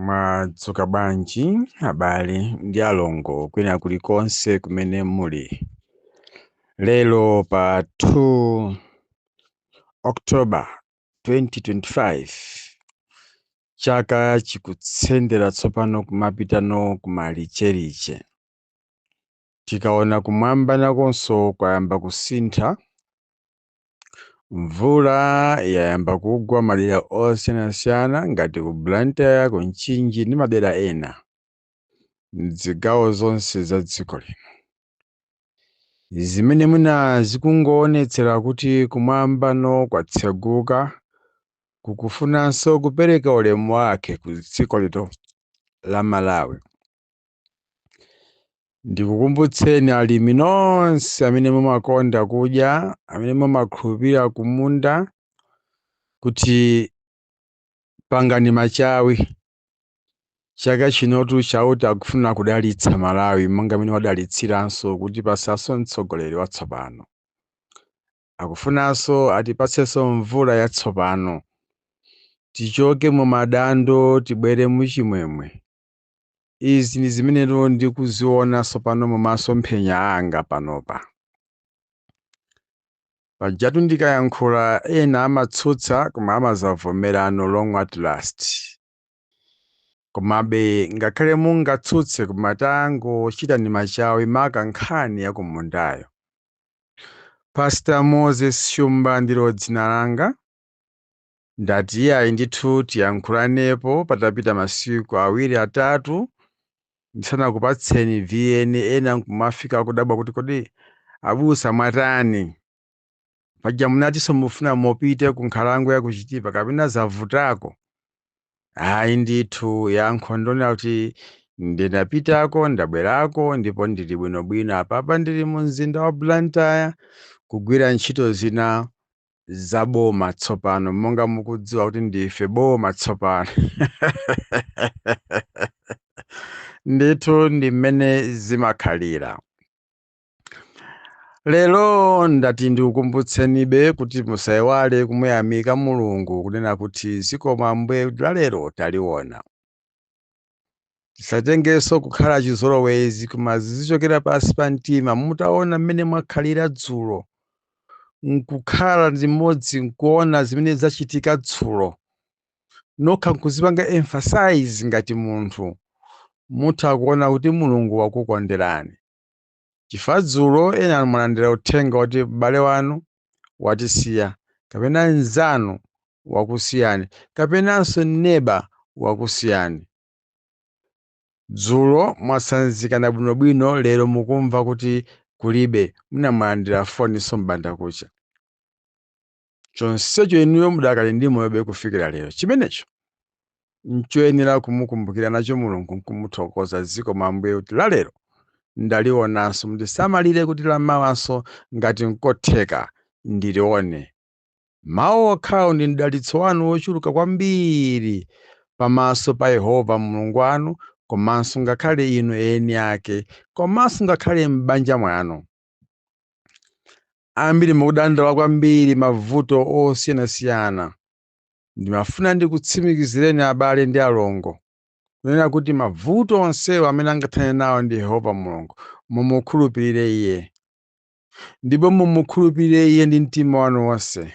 Mwadzuka bwanji abale ndi alongo kwina kulikonse kumene muli? Lero pa 2 October 2025, chaka chikutsendera tsopano kumapitano kumalicheriche. Tikaona kumwamba nakonso kwayamba kusintha, mvula yayamba kugwa madera osiyanasiyana ngati ku Blantyre, ku Mchinji ndi madera ena mzigawo zonse za dziko lino, zimene mwina zikungoonetsera kuti kumwambano kwatseguka, kukufunanso kupereka ulemu wake ku dziko lino la Malawi. Ndikukumbutseni alimi nonse amene mumakonda kudya, amene mumakhulupirira kumunda, kuti pangani machawi. Chaka chinotu Chauta akufuna kudalitsa Malawi monga mmene wadalitsiranso kuti pasaso mtsogoleri watsopano. Akufunanso atipatsenso mvula yatsopano, tichoke mu madando tibwere muchimwemwe. Izi ndi zimenetu ndikuziona tsopano mu masomphenya anga panopa. Pajatu ndikayankhula ena amatsutsa, koma amazavomerano long at last. Komabe ngakhale mungatsutse, koma tangochitani machawi maka nkhani ya kumundayo. Pastor Moses Shumba ndilo dzina langa. Ndati iyayi ndithu tiyankhulanepo patapita masiku awiri atatu ndisanakupatseni VN, ena nkumafika kudabwa kuti kodi abusa mwatani? Paja munatinso mufuna mupite ku nkhalango ya ku Chitipa, kapena zavutako? Ayi ndithu, yankho ndonena kuti ndinapitako, ndabwerako ndipo ndili bwinobwino. Apapa ndili mu mzinda wa Blantyre kugwira ntchito zina za boma tsopano, monga mukudziwa kuti ndife boma tsopano. Ndithu ndi mmene zimakhalira. Lero ndati ndikukumbutsenibe kuti musaiwale kumuyamika Mulungu, kunena kuti zikomo Ambuye kuti lalero taliona. Tisatengenso kukhala chizolowezi, koma zizichokera pansi pa mtima. Mutaona mmene mwakhalira dzulo, nkukhala limodzi nkuona zimene zachitika dzulo, nokha nkuzipanga emphasize ngati munthu, mutha kuona kuti Mulungu wakukonderani. Chifukwa dzulo ena mwalandira uthenga woti m'bale wanu watisiya, kapena mnzanu wakusiyani, kapenanso neba wakusiyani. Dzulo mwatsanzikana bwinobwino, lero mukumva kuti kulibe, mwina mwalandira foninso m'bandakucha. Chonsecho inuyo mudakali ndi moyobe kufikira lero. Chimenecho nchoyenera kumukumbukira nacho Mulungu nkumuthokoza, zikomo Ambuye kuti lalero ndalionanso, mundisamalire kuti lamawanso ngati nkotheka ndilione. Mawu okhawo ndi mdalitso wanu wochuluka kwambiri pamaso pa Yehova Mulungu wanu, komanso ngakhale inu eni ake, komanso ngakhale m'banja mwanu. Ambiri mukudandaula kwambiri mavuto osiyanasiyana. Ndimafuna ndikutsimikizireni abale ndi alongo kunena kuti mavuto onsewo amene angathane nawo ndi Yehova Mulungu. Mumukhulupirire Iye, ndipo mumukhulupirire Iye ndi mtima wanu wonse,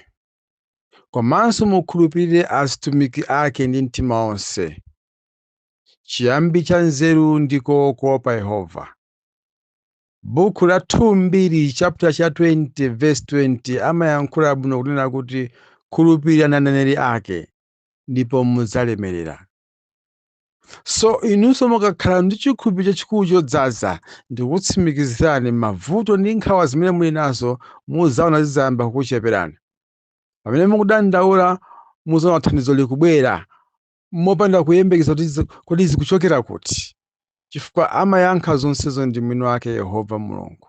komanso mukhulupirire azitumiki ake ndi mtima wonse. Chiyambi cha nzeru ndiko kuopa Yehova. Buku la 2 Mbiri chapter cha 20 verse 20 amayankhula bwino kunena kuti khulupirirani aneneri ake ndipo mudzalemerera. So inunso mukakhala ndi chikhulupiriro chachikulu chodzaza, ndikutsimikizirani mavuto ndi nkhawa zimene muli nazo muzaona zizayamba kukucheperani. Pamene mukudandaula muzaona thandizo likubwera mopanda kuyembekeza kuti kodi zikuchokera kuti, chifukwa amayankha zonsezo ndi mwini wake Yehova Mulungu.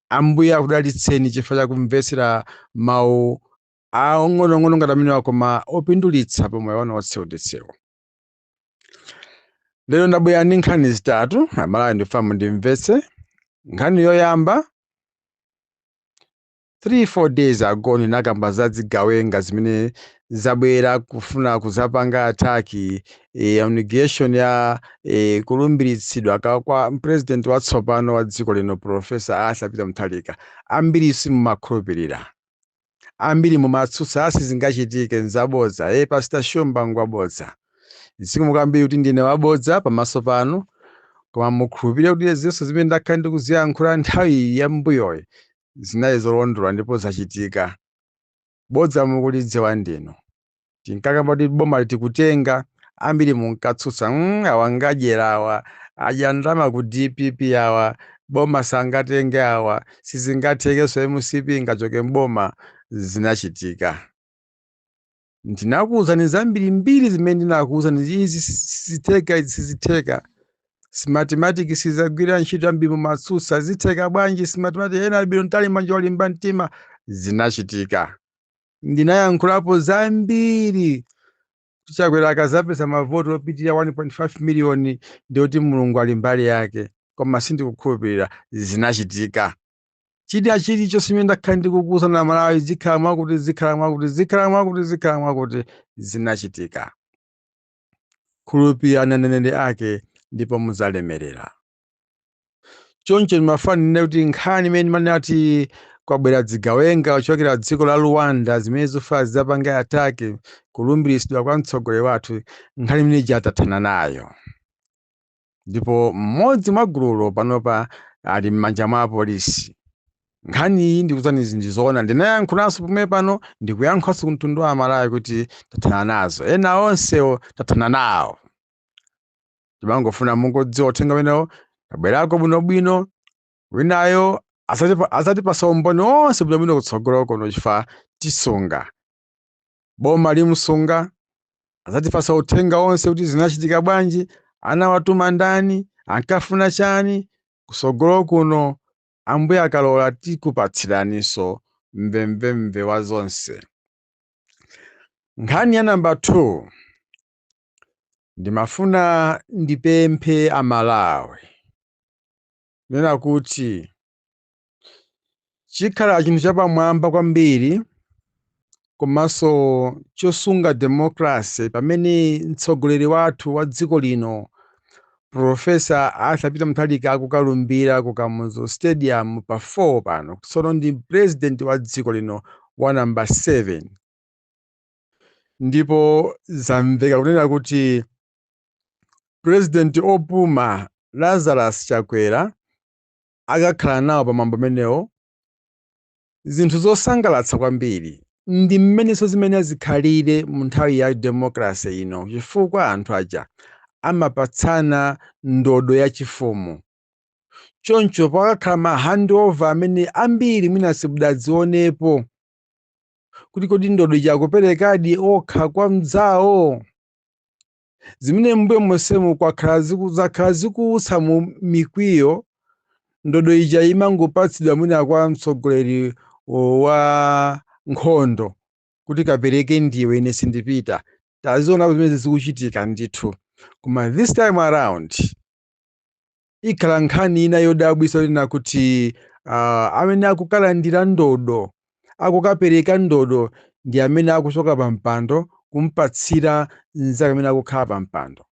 Ambuye akudalitseni chifukwa chakumvetsera mawu ang'onoang'ono ngati amenewa, koma opindulitsa pa moyo wanu wa tsiku ndi tsiku. Lero ndabwera ndi nkhani zitatu, Amalawi ndifuna mundimvetse. Nkhani yoyamba, 3 4 days ago ndinakamba za zigawenga zimene zabwera kufuna kuzapanga attack inauguration ya kulumbiritsidwa kwa president watsopano wa dziko lino, Professor Arthur Peter Mutharika. Ambiri simumakhulupirira, ambiri mumatsutsa, asi zingachitike, nzabodza, Pastor Shumba ngwabodza. Zikomo kwambiri kuti ndine wabodza pamaso panu, koma mukhulupirire kuti zonse zimene ndakhala ndikuziyankhula nthawi yambuyoyi zinali zolondola ndipo zachitika. Bodza mukulidziwa ndinu. Tinkakamba kuti boma tikutenga, ambiri munkatsutsa, awa ngadyera, awa adya ndalama ku DPP, awa boma sangatenge, awa sizingathekenso, MCP ingachoke mboma. Zinachitika. Ndinakuwuzani zambirimbiri zimene ndinakuwuzani, izi sizitheka, izi sizitheka, Smartmatic sizagwira ntchito. Ambiri mumatsutsa, zitheka bwanji Smartmatic? Ena albino ntali manja walimba mtima. Zinachitika. Ndinayankhulapo zambiri, Chakwera akazapeza mavoti opitirira 1.5 miliyoni ndikuti Mulungu ali mbali yake, koma sindikukhulupirira. Zinachitika. China chilichonse chimene ndakhala ndikukuwuzani Amalawi, zikhala mwakuti, zikhala mwakuti, zikhala mwakuti, zikhala mwakuti, zinachitika. Khulupirira aneneri ake ndipo muzalemerera. Choncho ndimafanira kuti nkhani imene ndimanena kuti kwabwera zigawenga kuchokera dziko la Rwanda zimene zofuna zidzapanga attack kulumbiritsidwa kwa mtsogoleri wathu, nkhani imene ija tathana nayo, ndipo mmodzi mwa gululo panopa ali m'manja mwa apolisi. Nkhani iyi ndikuzani ndizoona. Ndinayankhulanso pomwe pano, ndikuyankhulanso kumtundu wa Amalawi kuti tathana nazo, ena onsewo tathana nawo. Timangofuna mungodziwa uthenga umenewo. Tabwerako bwinobwino, winayo azatipasa umboni onse bwinobwino kutsogolo kuno, chifukwa tisunga boma limsunga. Azatipasa uthenga onse kuti zinachitika bwanji, anawatuma ndani, ankafuna chani. Kusogolo kuno, Ambuye akalola, tikupatsiraninso mvemvemve wa zonse. Nkhani ya namba 2, ndimafuna ndipemphe Amalawi nena kuti chikhala chinthu chapamwamba kwambiri komanso chosunga democracy pamene mtsogoleri wathu wa dziko lino, Professor Arthur Peter Mutharika, akukalumbira ku Kamuzu Stadium pa 4 pano. Tsono ndi president wa dziko lino wa namba 7, ndipo zamveka kunena kuti president opuma Lazarus Chakwera akakhala nawo pamwambo amenewo. Zinthu zosangalatsa kwambiri ndi mmenenso zimene zikhalire mu nthawi ya democracy ino, chifukwa anthu aja amapatsana ndodo yachifumu. Choncho pakakhala ma handover amene ambiri mwina simudazionepo kuti kodi ndodo ija akuperekadi okha kwa mdzawo, zimene mbuyo monsemu zakhala zikuutsa mu mikwiyo. Ndodo ija imangopatsidwa mwina kwa mtsogoleri wa nkhondo kuti kapereke ndiwe, ine sindipita. Taziona zimene zikuchitika ndithu. Koma this time around ikhala nkhani ina yodabwitsa lina kuti amene akukalandira ndodo, akukapereka ndodo, ndi amene akuchoka pa mpando kumpatsira mnzake amene akukhala pa mpando.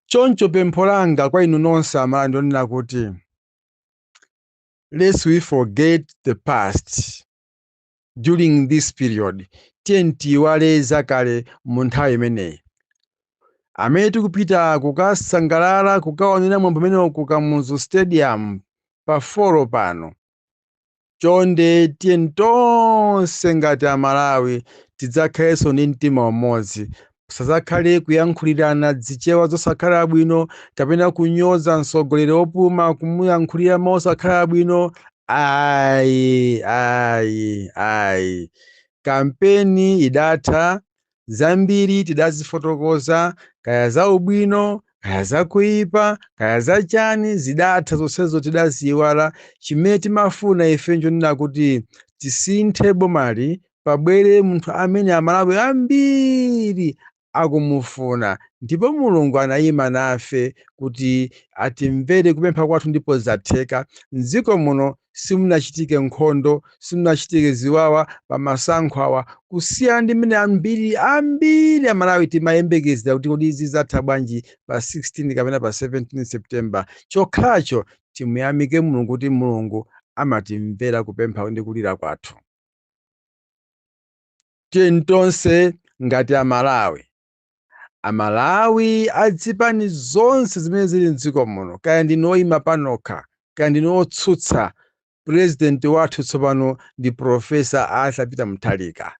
Choncho pempho langa kwa inu nonse Amalawi ndionena kuti let's we forget the past during this period. Tiye tiyiwale zakale mu nthawi imeneyi amene tikupita kukasangalala, kukaonera mwambo umenewo ku Kamuzu Stadium pa 4 pano. Chonde tiye tonse ngati Amalawi tidzakhalenso ndi mtima umodzi. Pasadzakhale kuyankhulirana zichewa zosakhala bwino kapena kunyoza mtsogoleri wopuma, kumuyankhulira mawu osakhala bwino. Ayi, ayi, ayi. Kampeni idatha, zambiri tidazifotokoza, kaya za ubwino, kaya zakuipa, kaya zachani, zidatha zonsezo, tidaziyiwala. Chimene timafuna ife nchonena kuti tisinthe bomali, pabwere munthu amene Amalawi ambiri akumufuna, ndipo Mulungu anayima nafe kuti atimvere kupempha kwathu, ndipo zatheka. Mdziko muno simunachitike nkhondo, simunachitike ziwawa pa masankho awa, kusiyana ndi mmene ambiri ambiri Amalawi timayembekezera kuti kodi izi zatha bwanji pa 16 kapena pa 17 September. Chokhacho timuyamike Mulungu kuti Mulungu amatimvera kupempha ndi kulira kwathu. Tiyeni tonse ngati Amalawi, Amalawi adzipani zonse zimene zili mdziko muno, kaya ndinu oyima panokha, kaya ndinu otsutsa, purezidenti wathu tsopano ndi Profesa Arthur Peter Mutharika.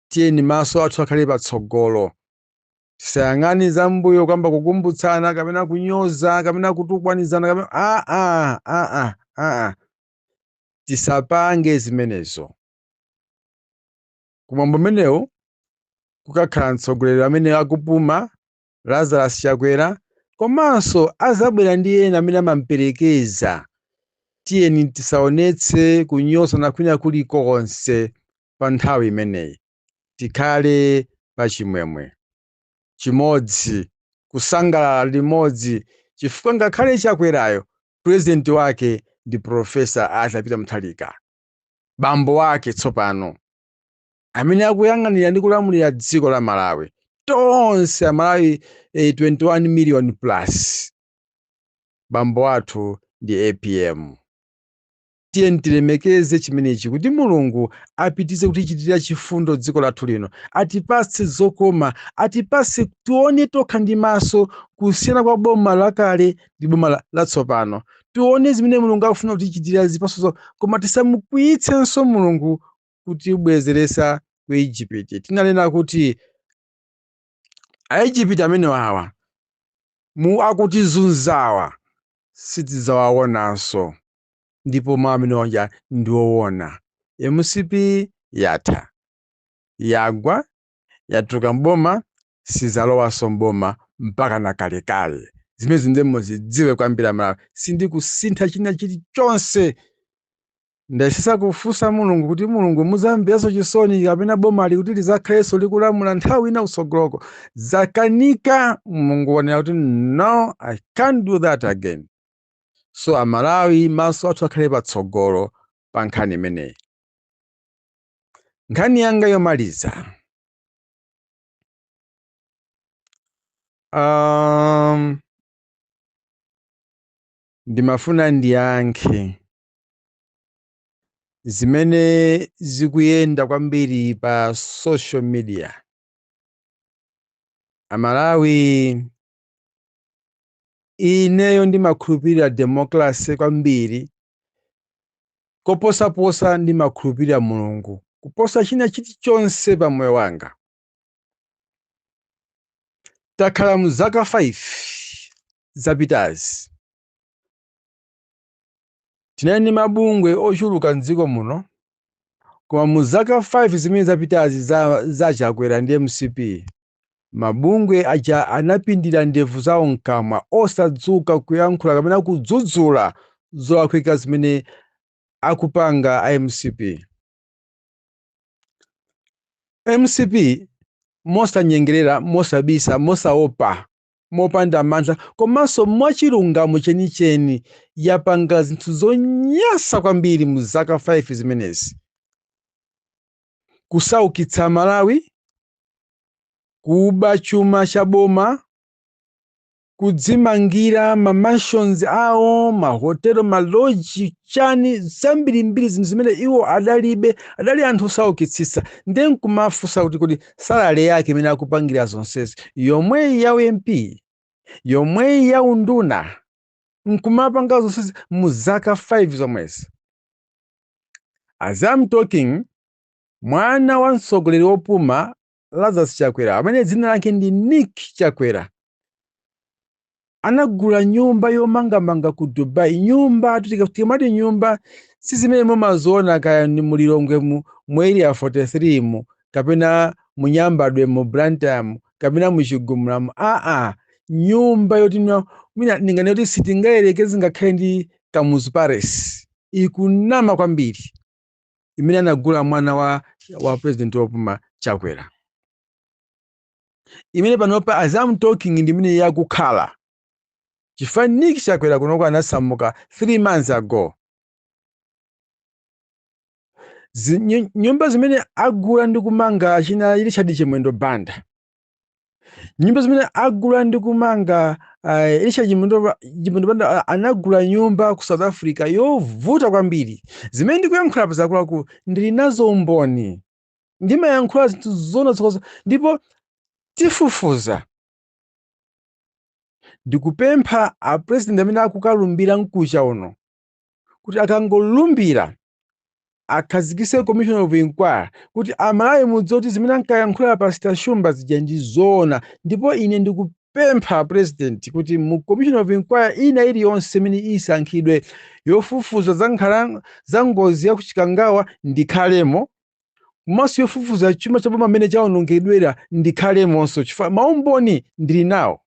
Tiyeni maso athu akhale patsogolo, tisayang'ane zam'mbuyo kuyamba kukumbutsana kapena kunyoza kapena kutukwanizana kapena aa aa aa, tisapange zimenezo. Kumwambo umenewu kukakhala mtsogoleri amene akupuma, Lazarus Chakwera, komanso azabwera ndi ena amene amamperekeza. Tiyeni tisaonetse kunyozana kwina kulikonse pa nthawi imeneyi, tikhale pa chimwemwe chimodzi, kusangalala limodzi, chifukwa ngakhale Chakwerayo purezidenti wake ndi Profesa Arthur Peter Mutharika, bambo wake tsopano amene akuyang'anira ndi kulamulira dziko la Malawi. Tonse Amalawi 21 million plus, bambo athu ndi APM. Tiyeni tilemekeze chimenechi kuti Mulungu apitize kutichitira chifundo dziko lathu lino, atipatse zokoma, atipatse tione tokha ndi maso kusiyana kwa boma lakale ndi boma latsopano, tione zimene Mulungu akufuna kutichitira zipatso, koma tisamukwiyitsenso Mulungu kutibwezeresa ku Egypt. Tinanena kuti Aegypt amene awa mu akutizunzawa sitidzawaonanso, ndipo mawu amene onja ndi woona. MCP yatha, yagwa, yatuluka mboma, sizalowanso mboma mpaka na kalekale. Zimene ndi muzidziwe kwambiri Amalawi, sindikusintha china chilichonse. Ndayesesa kufunsa Mulungu kuti Mulungu muzamveranso chisoni kapena boma likuti lizakhalenso likulamula nthawi ina kutsogoloko, zakanika. Mulungu wanena kuti no, I can't do that again. So Amalawi, maso athu akhale patsogolo pa nkhani imeneyi. Nkhani yanga yomaliza, ndimafuna ndiyankhe zimene zikuyenda kwambiri pa social media. Amalawi, ineyo ndimakhulupirira democracy kwambiri, koposaposa ndimakhulupirira Mulungu kuposa china chilichonse pa moyo wanga. Takhala mu zaka 5 zapitazi tinali ndi mabungwe ochuluka mdziko muno, koma mu zaka 5 zimene zapitazi za Chakwera ndi MCP, mabungwe aja anapindira ndevu zawo mkamwa, osadzuka kuyankhula kapena kudzudzula zolakwika zimene akupanga a MCP. MCP mosanyengerera, mosabisa, mosaopa, mopanda mantha, komanso mwachilungamo chenicheni, yapanga zinthu zonyasa kwambiri mu zaka 5 zimenezi: kusaukitsa Malawi, kuba chuma cha boma, kudzimangira ma mansions awo, mahotelo, maloji, chani, zambirimbiri, zinthu zimene iwo adalibe, adali anthu osaukitsitsa. Ndiye nkumafunsa kuti kuti salary yake imene akupangira zonsezi, yomweyi ya MP, yomweyi ya unduna, nkumapanga zonsezi mu zaka 5 zomwezi. As I'm talking, mwana wa mtsogoleri wopuma Lazarus Chakwera, amene dzina lake ndi Nick Chakwera, anagula nyumba yomangamanga ku Dubai. Nyumba, tikamati nyumba, si zimene mumaziona kaya ni mulilongwe mu Area 43 mu, kapena munyambadwe mu Blantyre, kapena muchigumulamu. Aa, nyumba yoti mwina ndinganene kuti sitingayerekeze ngakhale ndi Kamuzu Palace, ikunama kwambiri, imene anagula mwana wa president wopuma Chakwera. Imene panopa, as I'm talking, ndi imene yakukhala, chifukwa Nick Chakwera kunoko anasamuka 3 months ago. Nyumba zimene agula ndi kumanga achina Richard Chimwendo Banda, nyumba zimene agula ndi kumanga Richard Chimwendo Banda, anagula nyumba ku South Africa yovuta kwambiri. Zimene ndikuyankhula pa zakuluakulu, ndili nazo umboni, ndimayankhula zinthu zona zokoza, ndipo tifufuza. Ndikupempha a president amene akukalumbira mkucha uno kuti akangolumbira akhazikise commission of inquiry, kuti Amalawi mudziwe kuti zimene ankayankhula Pastor Shumba zija ndi zoona. Ndipo ine ndikupempha president kuti mu commission of inquiry ina iliyonse imene isankhidwe yofufuza za nkhala za ngozi ya kuChikangawa, ndikhalemo, komanso yofufuza chuma cha boma amene chawonongedwera, ndikhalemonso, chifukwa maumboni ndili nawo.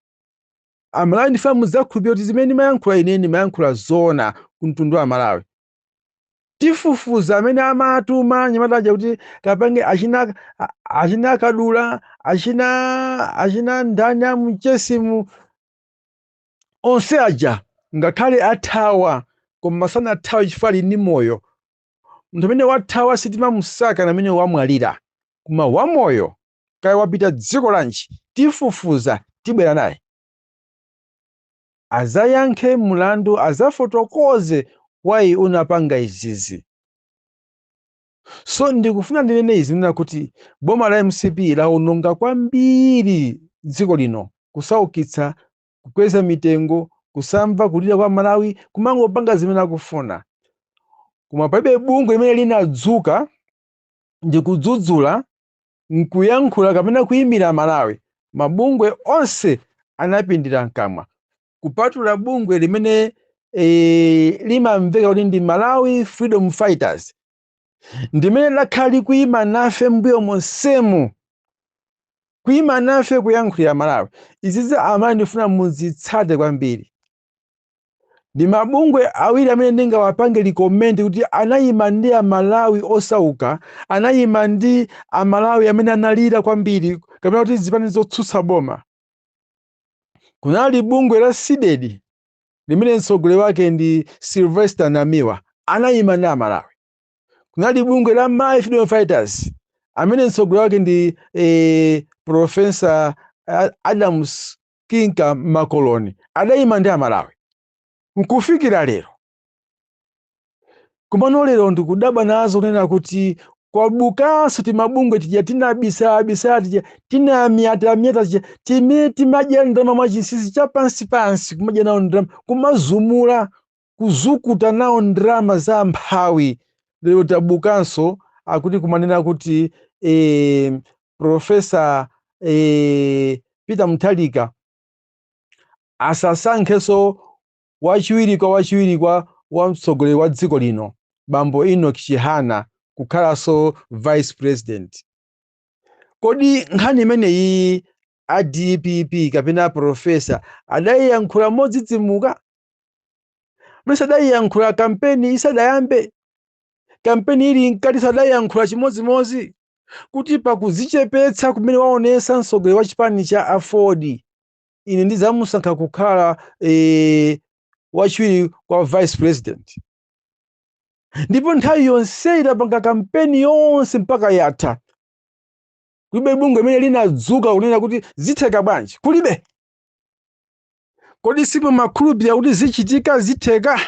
Amalawi, ndifuna mudzakhulupirira kuti zimene ndimayankhula ine, ndimayankhula zoona ku mtundu wa Malawi. Tifufuza amene amatuma anyamata aja kuti kapange, achina Kadula, achina ndani amuchesimu onse aja. Ngakhale athawa, koma sanathawe chifukwa ali ndi moyo. Munthu amene wathawa sitimamusaka amene wamwalira, koma wamoyo, kaya wapita dziko lanji, tifufuza, tibwera naye azayankhe mulandu, azafotokoze why unapanga izizi. So ndikufuna ndinene izi, nena kuti boma la MCP lawononga kwambiri dziko lino, kusaukitsa, kukweza mitengo, kusamva kulira kwa Malawi, kumangopanga zimene akufuna. Koma palibe bungwe limene linadzuka ndi kudzudzula, nkuyankhula kapena kuyimira Malawi. Mabungwe onse anapindira mkamwa, kupatula bungwe limene limamveka kuti ndi Malawi Freedom Fighters, ndimene lakhala likuyima nafe mbuyo monsemu, kuyima nafe kuyankhulira Malawi. Izizi, Amalawi, ndifuna muzitsate kwambiri. Ndi mabungwe awiri amene ndingawapange recommend kuti anayima ndi Amalawi osauka, anayima ndi Amalawi amene analira kwambiri, kapena kuti zipani zotsutsa boma. Kunali bungwe la CDEDI, limene mtsogoleri wake ndi Sylvester Namiwa, anayima ndi Amalawi. Kunali bungwe la Malawi Freedom Fighters, amene mtsogoleri wake ndi Professor Adams Kinka Makoloni, adayima ndi Amalawi nkufikira lero. Komano lero ndikudabwa nazo kunena kuti kwabukanso timabungwe tija tinabisabisa, tija tinamyatamyata, tija timene timadya ndalama mwachinsinsi cha pansipansi, kumadya nawo ndalama, kumazumula, kuzukuta nawo ndalama za mphawi. Lero tabukanso akuti kumanena kuti Professor Peter Mutharika asasankhenso wachiwiri kwa wa mtsogoleri wa dziko lino, bambo Enoch Chihana, kukhalanso vice president. Kodi nkhani imeneyi a DPP kapena professor adayiyankhula modzidzimuka? Mese adayiyankhula kampeni isadayambe, kampeni ili mkati sadayankhula chimodzimodzi, kuti pakudzichepetsa kumene waonesa mtsogoleri wa chipani cha AFORD, ine ndidzamusankha kukhala wachiwiri kwa vice president? Ndipo nthawi yonse itapanga kampeni yonse mpaka yatha, kulibe bungwe limene linadzuka kunena kuti zitheka bwanji, kulibe. Kodi simumakhulupirira kuti zichitika, zitheka?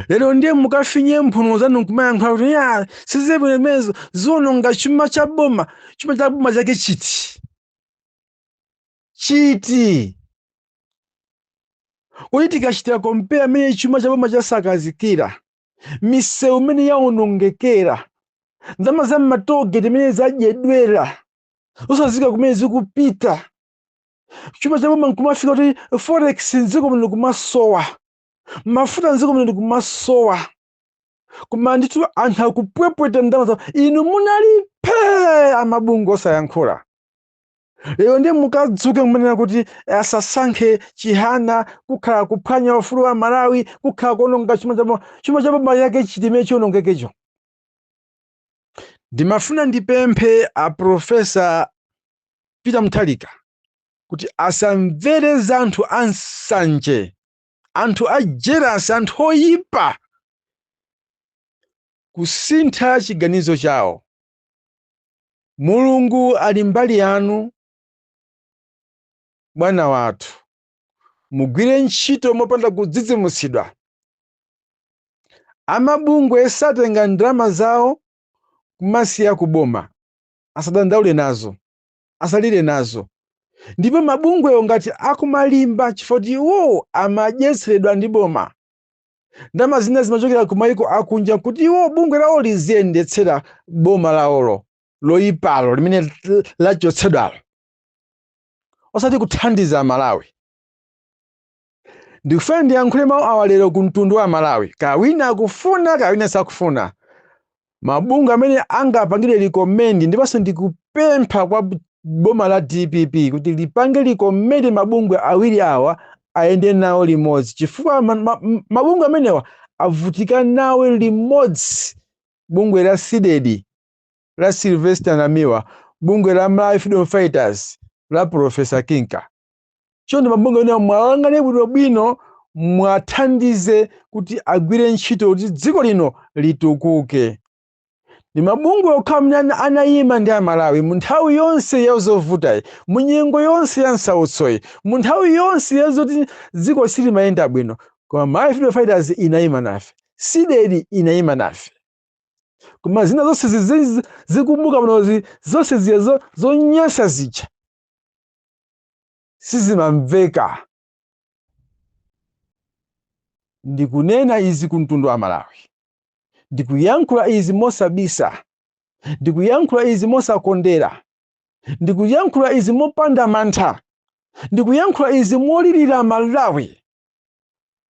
Lero ndiye mukafinye mphuno zanu nkumayankhula kuti ya sizibwino zimenezo, ziwononga chuma cha boma. Chuma cha boma chake chiti? Chiti? Kuti tikachitira compare amene chuma cha boma chasakazikira, misewu imene yawonongekera, ndalama za m'ma tollgate imene zadyedwera, zosazika kumene zikupita, chuma cha boma nkumafika kuti forex mdziko muno kumasowa, mafuta mdziko muno ndikumasowa, koma ndithu anthu akupwepweta ndalama zawo, inu munali phe amabungwe osayankhula. Lero ndiye mukadzuke kumanena kuti asasankhe Chihana, kukhala kuphwanya ufulu wa Malawi, kukhala kuononga chuma cha boma. Chuma cha boma chake chitime chionongekecho? Ndimafuna ndipemphe a Professor Peter Mutharika kuti asamvere za anthu ansanje, anthu a jealous, anthu oyipa, kusintha chiganizo chawo. Mulungu ali mbali yanu, bwana wathu. Mugwire ntchito mopanda kudzidzimutsidwa. Amabungwe satenga ndalama zawo kumasiya kuboma, asadandaule nazo, asalire nazo. Ndipo mabungwewo ngati akumalimba chifukwa kuti iwowo amadyetseredwa ndi boma, ndalama zina zimachokera ku mayiko akunja kuti iwo bungwe lawo liziyendetsera boma lawolo loyipalo limene lachotsedwalo, osati kuthandiza Amalawi. Ndikufuna ndiyankhule mawu awa lero ku mtundu wa Malawi, kawina akufuna, kawina sakufuna. Mabungwe amene angapangire recommend, ndiponso ndikupempha kwa boma la DPP kuti lipange recommend mabungwe awiri awa ayende nawo limodzi, chifukwa mabungwe amenewa avutika nawe limodzi: bungwe la CDEDI la Sylvester Namiwa, bungwe la Malawi Freedom Fighters la Professor Kinka. Chonde, mabungwe amenewa mwayang'ane bwinobwino, mwathandize kuti agwire ntchito kuti dziko lino litukuke. Ndi mabungwe okha amene anayima ndi Amalawi mu nthawi yonse ya zovutayi, mu nyengo yonse ya nsautsoyi, mu nthawi yonse ya zoti dziko silimayenda bwino. Koma Malawi Freedom Fighters inayima nafe, CDEDI inayima nafe. Koma zina zonse zikumbuka panozi, zonse ziya zonyansa zija sizimamveka. Ndikunena izi ku mtundu wa Malawi, ndikuyankhula izi mosabisa, ndikuyankhula izi mosakondera, ndikuyankhula izi mopanda mantha, ndikuyankhula izi molirira Malawi.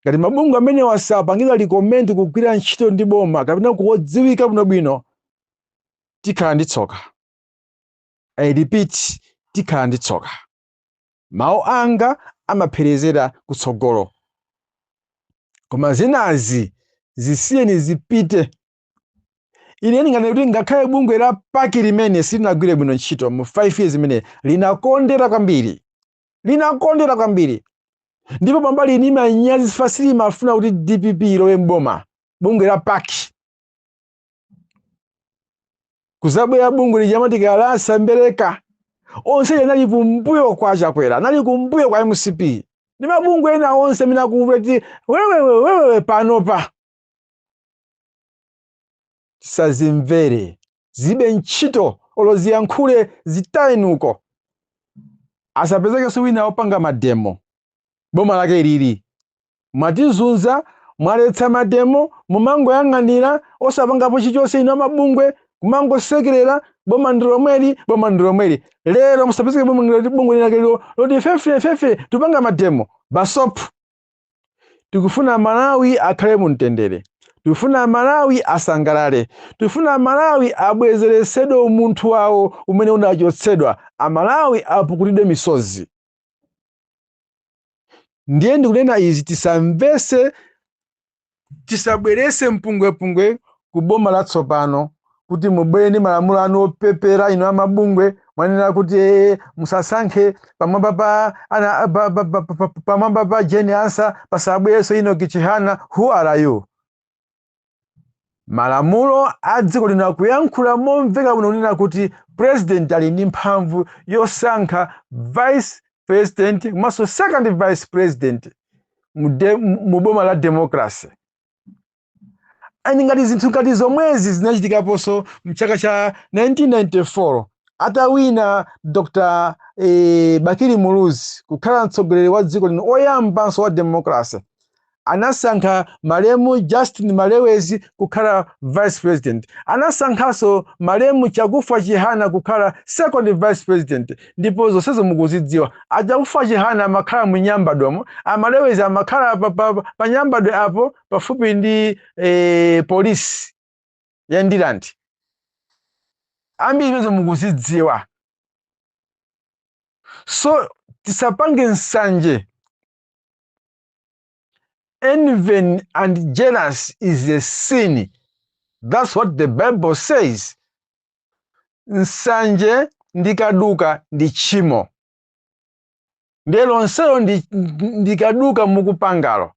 Ngati mabungwe amene wasapangidwa recommend kugwira ntchito ndi boma kapena kudziwika bwinobwino, tikhala ndi tsoka. I repeat, tikhala ndi tsoka. Mawu anga amapherezera kutsogolo, koma zinazi zisiyeni zipite. Ine ndinganene kuti ngakhale bungwe la PAC limene silinagwire bwino ntchito mu 5 years imene linakondera kwambiri, linakondera kwambiri, ndipo pambali ini manyazi silimafuna kuti DPP ilowe mboma. Bungwe la PAC kuzabwera bungwe lija matikala mbereka onse anali kumbuyo kwa Chakwera, anali kumbuyo kwa MCP ndi mabungwe ena onse amene akuti wewewe wewewe. Panopa tisazimvere, zibe ntchito, olo ziyankhule zitayenuko. Asapezekenso wina wopanga mademo. Boma lake lili mwatizunza, mwaletsa mademo, mumangoyang'anira osapangapo chilichonse. Ino amabungwe kumangosekerera, boma ndi lomweli, boma ndi lomweli. Lero musapezeke bungwe linake loti fefe fefe tupanga mademo basopu. Tikufuna Malawi akhale mumtendere, tikufuna Malawi asangalale, tikufuna Malawi abwezeresedwe umunthu wawo umene unachotsedwa, Amalawi apukutidwe misozi. Ndiye ndikunena izi, tisamvese, tisabwerese mpungwepungwe ku boma latsopano kuti mubwere ndi malamulo anu opepera. Ino amabungwe mwanena kuti musasankhe pamwamba pa ana pamwamba pa Jane Ansah pasabwereso Enoch Chihana. Who are you? Malamulo a dziko lino akuyankhula momveka bwino kunena kuti president ali ndi mphamvu yosankha vice president komanso second vice president mu boma la democracy. And ngati zinthu ngati zomwezi zinachitikaponso mchaka cha 1994 atawina Dr. Bakili Muluzi kukhala mtsogoleri wa dziko lino oyambanso wa democracy, anasankha malemu Justin Malewezi kukhala vice president, anasankhanso malemu Chakufwa Chihana kukhala second vice president. Ndipo zonsezo mukuzidziwa. AChakufwa Chihana amakhala mu Nyambadwemo, amalewezi amakhala pa Nyambadwe apo pafupi ndi polisi ya Ndirande. Ambiri imenezo mukuzidziwa. So tisapange nsanje. Envy and jealous is a sin. That's what the Bible says. Nsanje ndi kaduka ndi tchimo. Ndiye lonselo ndi kaduka mukupangalo.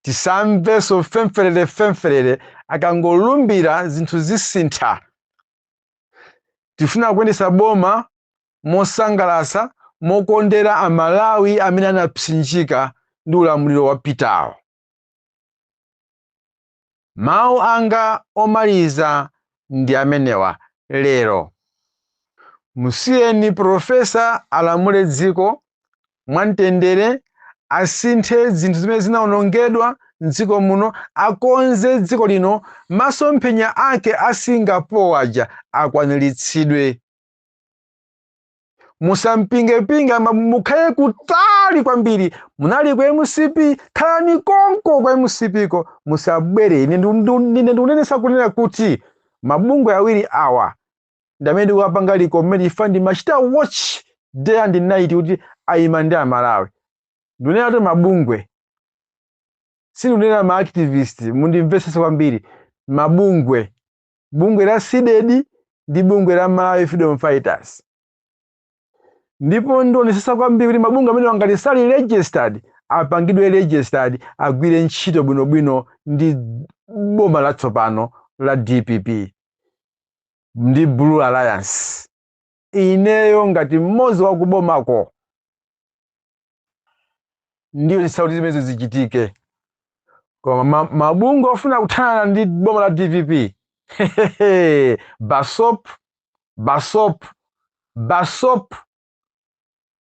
Tisamvenso femferere femferere, akangolumbira zinthu zisintha. Tifuna kuyendetsa boma mosangalatsa, mokondera Amalawi amene anapsinjika ndi ulamuliro wapitawo. Mawu anga omaliza ndi amenewa lero. Musiyeni Profesa alamule dziko mwamtendere, asinthe zinthu zimene zinawonongedwa mdziko muno, akonze dziko lino, masomphenya ake a Singapore aja akwaniritsidwe. Musampingepinge, mukhale kutali kwambiri. Munali ku MCP, khalani konko kwa MCP ko, musabwere. Ine ndikunenesa kunena kuti mabungwe awiri awa ndi amene ndikuwapanga recommend. Ifa ndimachita watch day and night kuti ayima ndi Amalawi. Ndikunena kuti mabungwe, sindikunena ma activist, mundimvetsese kwambiri. Mabungwe, bungwe la CDEDI ndi bungwe la Malawi Freedom Fighters. Ndipo ndionesesa kwambiri kuti mabungwe amene ngati sali registered apangidwe registered, agwire ntchito bwinobwino ndi boma latsopano la DPP ndi Blue Alliance. Ineyo ngati mmodzi wakubomako ndiyo kuti zimenezo zichitike. Koma mabungwe ofuna kuthana ndi boma la DPP, basop basop basop.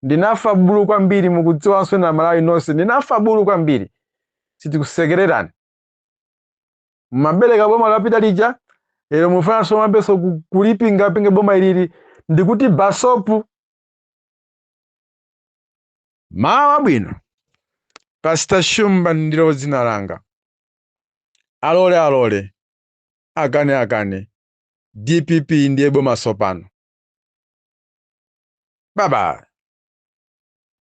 Ndinafa bulu kwambiri, mukudziwanso na Malawi nonse, ndinafa bulu kwambiri. Sitikusekererani. Mabereka boma lapita lija, lero mufananso mwambenso kulipingapinga boma ilili, ndikuti basopu. Mawa bwino. Pastor Shumba ndilo dzina langa. Alole alole, akane akane, DPP ndiye boma sopano. Bye bye.